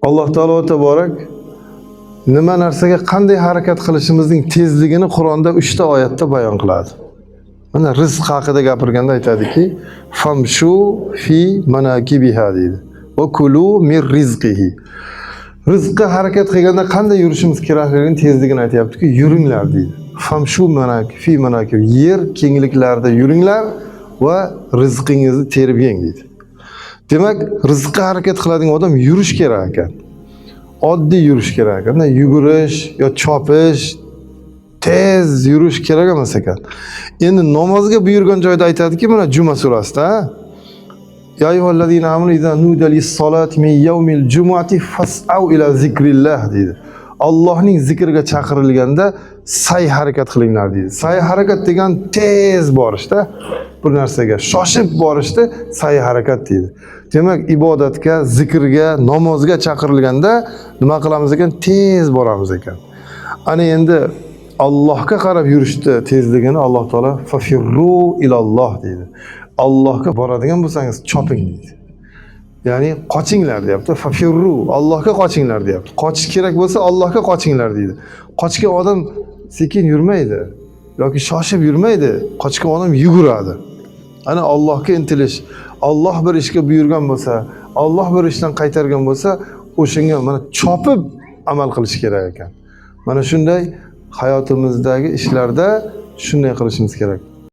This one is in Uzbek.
Alloh taolo taborak nima narsaga qanday harakat qilishimizning tezligini Qur'onda 3 ta oyatda bayon qiladi. Mana rizq haqida gapirganda aytadiki, famshu fi manakibiha deydi. Va kulu mir rizqihi. Rizqqa harakat qilganda qanday yurishimiz kerakligini tezligini aytyaptiki, yuringlar deydi. Famshu manak fi manakib, yer kengliklarida yuringlar va rizqingizni terib yeng deydi. Demak, rizqqa harakat qiladigan odam yurish kerak ekan. Oddiy yurish kerak ekan. Yugurish yo chopish, tez yurish kerak emas ekan. Endi namozga buyurgan joyda aytadiki, mana Juma surasida, Ya ayyuhallazina amanu iza nudiya lis-solati min yawmil jumu'ati fas'au ila zikrillah deydi. Allohning zikriga chaqirilganda say harakat qilinglar deydi. Say harakat degan tez borishda, bir narsaga shoshib borishda say harakat deydi. Demak, ibodatga, zikrga, namozga chaqirilganda nima qilamiz ekan? Tez boramiz ekan. Ana endi Allohga qarab yurishni tezligini Alloh taolo fafirru ilalloh deydi. Allohga boradigan bo'lsangiz choping deydi. Ya'ni qochinglar deyapti. Fafirru, Allohga qochinglar deyapti. Qochish kerak bo'lsa Allohga qochinglar deydi. Qochgan odam sekin yurmaydi yoki shoshib yurmaydi. Qochgan odam yuguradi. Ana Allohga intilish, Alloh bir ishga buyurgan bo'lsa, Alloh bir ishdan qaytargan bo'lsa, o'shanga mana chopib amal qilish kerak ekan. Mana shunday hayotimizdagi ishlarda shunday qilishimiz kerak.